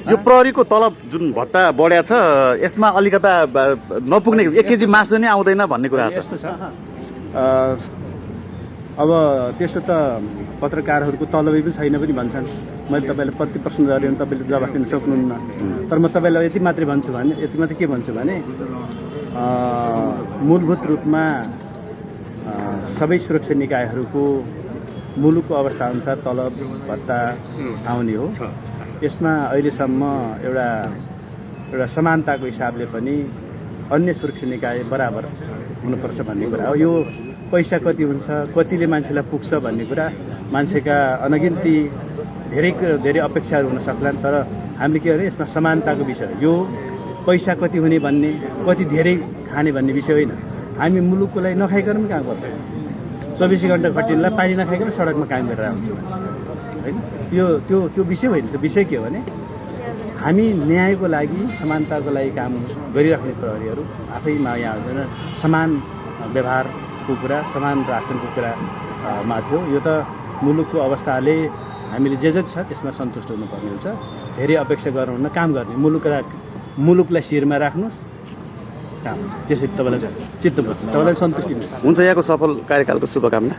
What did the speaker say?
यो प्रहरीको तलब जुन भत्ता बढ्या छ यसमा अलिकता नपुग्ने 1 केजी मासु नै आउँदैन भन्ने कुरा छ। यस्तो छ अब त्यसो त पत्रकारहरूको तलबै पनि छैन पनि भन्छन्। मैले तपाईँलाई प्रति प्रश्न गरेँ भने तपाईँले जवाफ दिन सक्नुहुन्न। तर म तपाईँलाई यति मात्रै भन्छु भने के भन्छु भने मूलभूत रूपमा सबै सुरक्षा निकायहरूको मुलुकको अवस्थाअनुसार तलब भत्ता आउने हो। यसमा अहिलेसम्म एउटा समानताको हिसाबले पनि अन्य सुरक्षा निकाय बराबर हुनुपर्छ भन्ने कुरा हो। यो पैसा कति हुन्छ, कतिले मान्छेलाई पुग्छ भन्ने कुरा मान्छेका अनगिन्ती धेरै अपेक्षाहरू हुन सक्लान्। तर हामीले के भने यसमा समानताको विषय, यो पैसा कति हुने भन्ने, कति धेरै खाने भन्ने विषय होइन। हामी मुलुकको लागि नखाइकन पनि काम गर्छौँ। 24 घण्टा खटिनलाई पानी नखाइकन सडकमा काम गरेर आउँछ मान्छे होइन। त्यो विषय होइन। त्यो विषय के हो भने हामी न्यायको लागि, समानताको लागि काम गरिराख्ने प्रहरीहरू आफैमा यहाँ हुँदैन। समान व्यवहारको कुरा, समान रासनको कुरामा थियो। यो त मुलुकको अवस्थाले हामीले जे छ त्यसमा सन्तुष्ट हुनुपर्ने हुन्छ। धेरै अपेक्षा गर्नुहुन्न, काम गर्ने, मुलुकलाई शिरमा राख्नुहोस्, काम हुन्छ। त्यसरी तपाईँलाई चित्त बुझ्छ, तपाईँलाई सन्तुष्टि हुन्छ। यहाँको सफल कार्यकालको शुभकामना।